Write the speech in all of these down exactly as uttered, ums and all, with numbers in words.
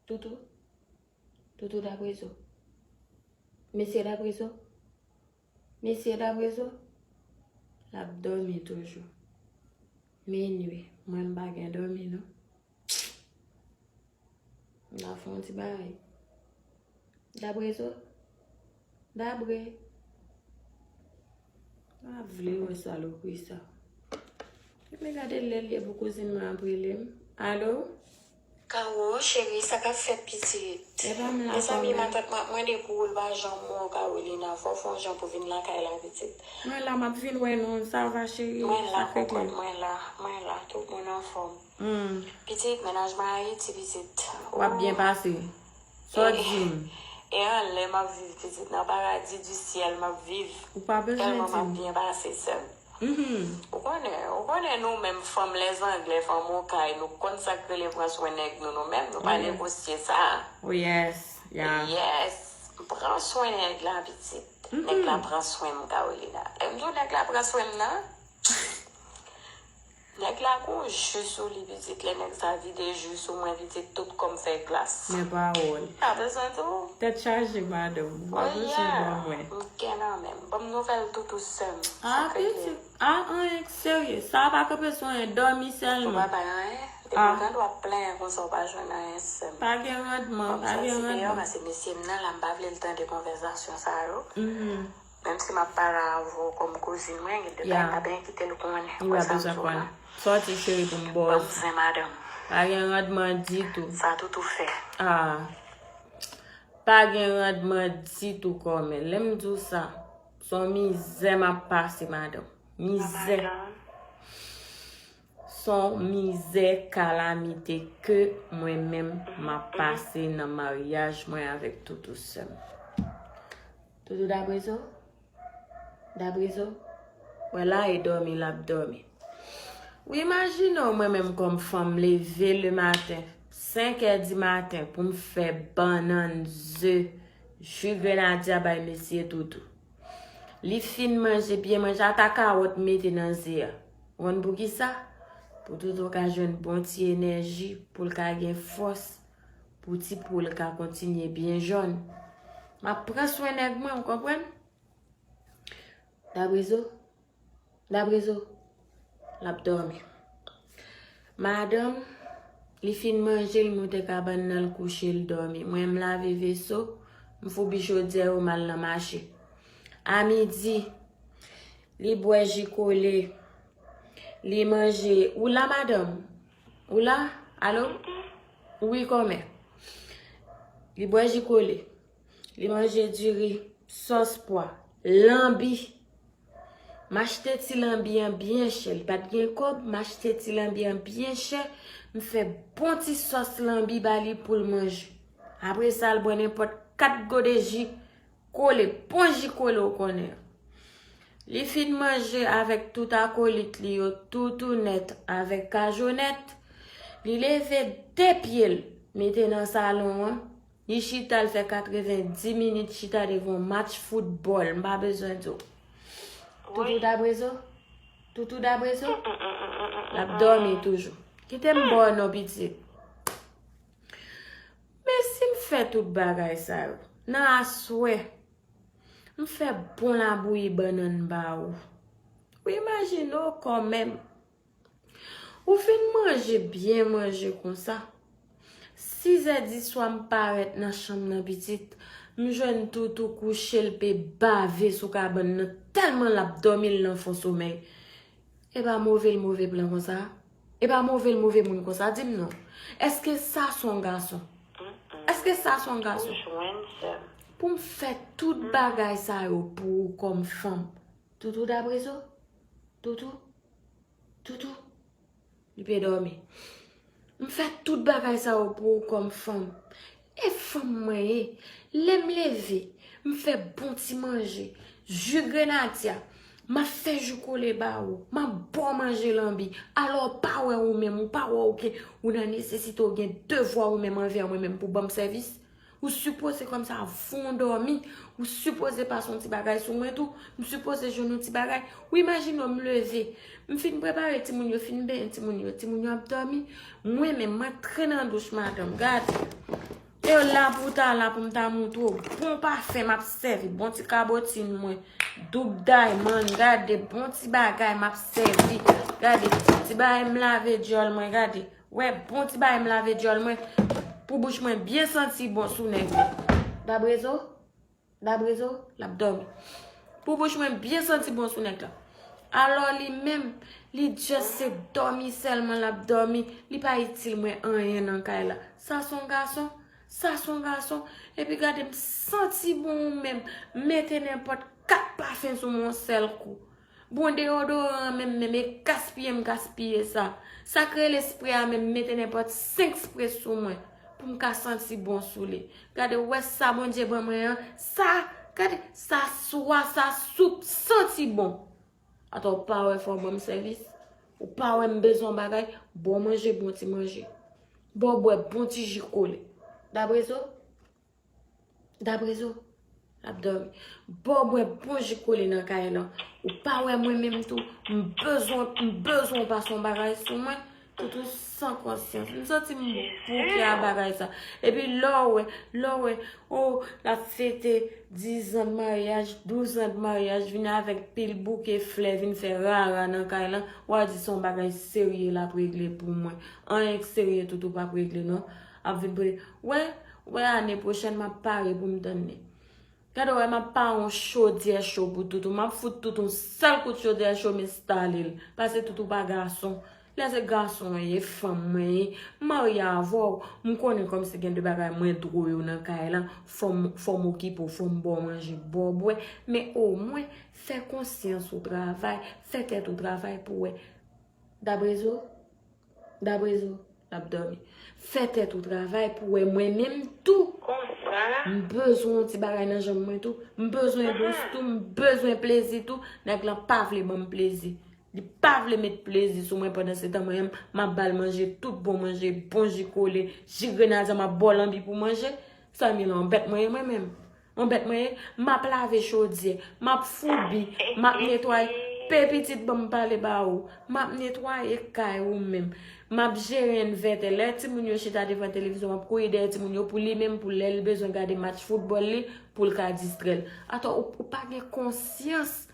Toutou? Toutou Dabrezo? Mesye Dabrezo? Mesye Dabrezo? L ap dòmi toujou. Minui, mwen m pa gen dòmi non. M ta fè yon ti bagay. Dabrezo? Dabre? M pa vle wè salopri sa. Men gade lè l ye pou kouzin mwen ap rele m. Alo? Kawo, cheri, sa k ap fèt pitit? Epa m la. Mezanmi, matant mwen ap mande pou ou, l pa janm wè w, Carolina. Fò w fè yon jan pou vin lakay la, pitit. Mwen la, m ap vin wè nou. Sa va, cheri? Mwen la, kokòt, mwen la, mwen la. Tout moun anfòm. Hmm. Pitit, mennaj mwen Ayiti, pitit. W ap byen pase. Sa w di m? E anlè m ap viv, pitit, nan paradi di syèl m ap viv. Ou pa bezwen di m. Tèlman m ap byen pase, sè m. Mhm. Ou konnen, ou konnen nou menm fanm lèzanglè, fanm okay, nou konn sa k rele pran swen nèg nou, nou menm, nou pa negosye sa. Oh yes, yeah. Yes, pran swen nèg la, pitit. Mhm. Nèg la pran swen m, Carolina. Lè m di w nèg la pran swen m nan, nèg la gon ji sou li, pitit. Lè nèg sa vide ji sou mwen, pitit, tout kò m fè glas. Men pawòl. Pa bezwen di w. Tèt chaje, madanm. Ou pa bezwen ban mwen. M gen nan men m. Ban m nouvèl toutou, sè m. Ah, pitit. Ah, anyen k serye. Sa a pa kanpe sou anyen. Dòmi sèlman. Ou pa bay anyen? Depi w tande w ap plenyen konsa, ou pa jwenn anyen, sè m. Pa gen randman, pa gen randman. Paske mesye m nan la, m pa vle l tande konvèsasyon sa yo. Mhm. Menm si m ap pale avè w kòm kouzin mwen, gen de bagay m pa byen kite l konnen. Ou wè sa m di w la? Sòti, cheri, pou m bòz. Ban m zen, madanm. Pa gen randman ditou. Sa toutou fè. Ah. Pa gen randman ditou, kòmè. Lè m di w sa, se yon mizè m ap pase, madanm. Mizè. Madanm. Se yon mizè, kalamite ke mwen menm m ap pase nan maryaj mwen avèk Toutou, sè m. Toutou Dabrezo? Dabrezo? Wè la e dòmi l ap dòmi. Ou imajine w, mwen menm kòm fanm, leve le maten, senk è di maten, pou m fè bannann, ze, ji grenadya bay mesye Toutou. Li fin manje byen manje, ata kawòt mete nan ze a. Ou konn poukisa? Pou Toutou ka jwenn bon ti enèji, pou l ka gen fòs, pou ti po l ka kontinye byen jòn. M ap pran swen nèg mwen, ou konprann? Dabrezo? Dabrezo? L ap dòmi. Madanm, li fin manje, l moute kabann nan, l kouche, l dòmi. Mwen, m lave veso, m foubi chodyè yo, m al nan mache. A midi, li bwè ji kole, li manje. Ou la, madanm? Ou la? Alo? Wi, kòmè. Li bwè ji kole. Li manje diri, sòs pwa, lanbi. M achte ti lanbi an byen chè. Li pa t gen kòb, m achte ti lanbi an byen chè. M fè bon ti sòs lanbi ba li pou l manje. Apre sa, l bwè nenpòt kat gode ji kole, bon ji kole ou konnen an. Li fin manje avèk tout akolit li yo, Toutounèt avèk Kajonèt. Li leve de pye l, mete nan salon an. Li chita, l fè katreven di minit chita devan yon match foutbòl. M pa bezwen di w. Toutou Dabrezo? Toutou Dabrezo? L ap dòmi toujou. Kite m ba w non, pitit. Men si m fè tout bagay sa yo, nan aswè, m fè bon labouyi bannann ba ou. Ou imajine w kòmè m. Ou fin manje byen manje konsa. Sizè diswa m parèt nan chanm nan pitit. M jwenn Toutou kouche l pe bave sou kabann nan tèlman l ap dòmi l nan fon somèy. E pa move l move plan konsa? E pa move l move moun konsa? Di m non. Èske sa s on gason? Èske sa s on gason? Pou m fè tout bagay sa yo pou ou kòm fanm. Toutou Dabrezo? Toutou? Toutou? Li pe dòmi. M fè tout bagay sa yo pou ou kòm fanm. E fanm mwen ye. Lè m leve, m fè bon ti manje. Ji grenadya. M ap fè ji kole ba ou. M ap ba w manje lanbi. Alò, w pa wè ou menm, ou pa wè ou gen, ou nan nesesite, ou gen devwa ou menm anvè mwen menm pou ban m sèvis. Ou sipoze kòmsi avan w dòmi, ou sipoze pase yon ti bagay sou mwen tou, m sipoze jwenn yon ti bagay. Ou imajine w m leve, m fin prepare timoun yo, fin benyen timoun yo, timoun yo ap dòmi. Mwen menm, m antre nan douch madanm, gade. E yo la pou ta la pou m ta montre w. Bon pafen m ap sèvi. Bon ti kabotin mwen. Doub diamond. Gade bon ti bagay m ap sèvi. Gade ti bagay m lave dyòl mwen. Gade. Wè bon ti bagay m lave dyòl mwen. Pou bouch mwen byen santi bon sou nèg la. Dabrezo? Dabrezo, l ap dòmi. Pou bouch mwen byen santi bon sou nèg la. Alò li menm, li just se dòmi sèlman l ap dòmi. Li pa itil mwen anyen nan kay la. Sa se yon gason? Sa se yon gason? Epi gade m santi bon ou menm. Mete nenpòt kat pafen sou mwen yon sèl kou. Bon deyodoran an menm, menm e gaspiye m gaspiye sa. Sa k rele spre a menm, mete nenpòt senk spre sou mwen. Pou m ka santi bon sou li. Gade, ou wè sa Bondye ban mwen an? Sa, gade, sa swa, sa soup santi bon. Atò, ou pa wè fò w ban m sèvis? Ou pa wè m bezwen yon bagay? Bon manje, bon ti manje. Bon bwè, bon ti ji kole. Dabrezo? Dabrezo? L ap dòmi. Bon bwè, bon ji kole nan kay lan. Ou pa wè mwen menm tou? M bezwen, m bezwen w pase yon bagay sou mwen. Toutou san konsyans. M santi m bouke a bagay sa. Epi lè w wè, lè w wè, oh, l ap fete diz an de maryaj, douz an de maryaj, vin avèk pil bouke flè, vin fè rara nan kay lan, w a di se yon bagay serye l ap regle pou mwen. Anyen k serye toutou p ap regle non. Ap vin pote, wè, wè ane pwochèn m ap pare pou m tann li. Gade wè m ap pare yon chodyè cho pou toutou. M ap fout toutou yon sèl kout chodyè cho m enstale l. Paske toutou pa gason. Lè se gason an ye, fanm mwen ye. M marye avè w, m konnen kòmsi gen de bagay mwen dwe w nan kay lan. Fò m, fò m okipe w, fò m ba w manje, ba w bwè. Men omwen, fè konsyans ou travay, fè tèt ou travay pou wè. Dabrezo? Dabrezo, l ap dòmi. Fè tèt ou travay pou wè mwen menm tou. Konsa? M bezwen yon ti bagay nan janm mwen tou. M bezwen dous tou, m bezwen plezi tou. Nèg lan pa vle ban m plezi. Li pa vle met plezi sou mwen pandan se tan mwen menm, m ap ba l manje, tout bon manje, bon ji kole, ji grenadya, m ap ba w lanbi pou manje. Sa Milan, yon bèt mwen ye mwen menm. Yon bèt mwen ye, m ap lave chodyè, m ap foubi, m ap netwaye. Pe pitit, ban m pale ba ou. M ap netwaye kay ou menm. M ap jere envètè. Lè timoun yo chita devan televizyon, m ap kouri dèyè timoun yo pou li menm, pou lè l bezwen gade match foutbòl li, pou l ka distrè l. Atò, ou, ou pa gen konsyans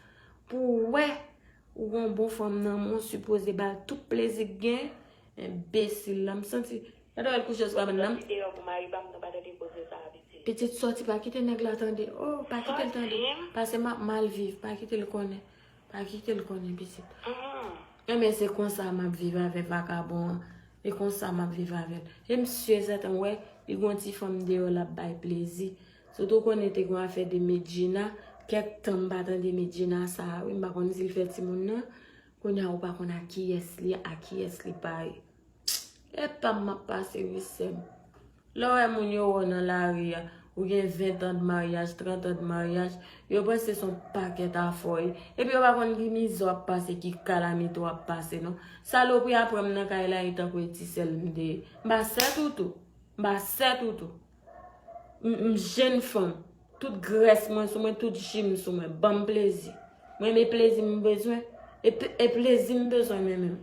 pou w wè ou gon bon fanm nan men w, sipoze ba l tout plezi k gen. Enbesil la, m santi. Gade wè l kouche sou kabann nan. Sòti deyò pou mari pa m nan pa tande koze sa a, pitit. Pitit sòti, pa kite nèg la tande. Oh, pa kite l tande. Sòti. Paske m ap mal viv, pa kite l konnen. Pa kite l konnen, pitit. Mhm. Enben, se konsa m ap viv avè vakabon an. E konsa m ap viv avè l. E m si e sèten, m wè, li gon ti fanm deyò l ap bay plezi. Sitou konnen te gon afè de Medjina. Kèk tan m pa tande Medjina sa a, wi, m pa konn si l fè timoun nan. Kounye a ou pa konn a kiyès li, a kiyès li pare. Epa m ap pase wi sè m. Lè w wè moun yo wè w nan lari a, ou gen ven tan de maryaj, trant an de maryaj, yo panse se yon pakèt afè w ye. Epi yo pa konn ki mizè w ap pase, ki kalamite w ap pase non. Salopri a pran m nan kay la, e tankou e ti sèl m te ye. M pa sè toutou. M pa sè toutou. M, m jenn fanm. Tout grès mwen sou mwen, tout ji m sou mwen. Ban m plezi. Mwen, men plezi m bezwen. E, p- e plezi m bezwen mwen menm.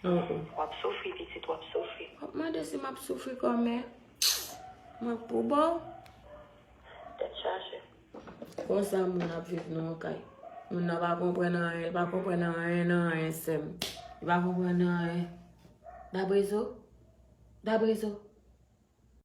Oh, oh. W ap soufri, pitit, w ap soufri. W ap mande si m ap soufri kòmè. Mwen pou ba w. Tèt chaje. Konsa moun ap viv nan yon kay. Moun nan pa konprann anyen, li pa konprann anyen nan anyen, sè m. Li pa konprann anyen. Dabrezo? Dabrezo?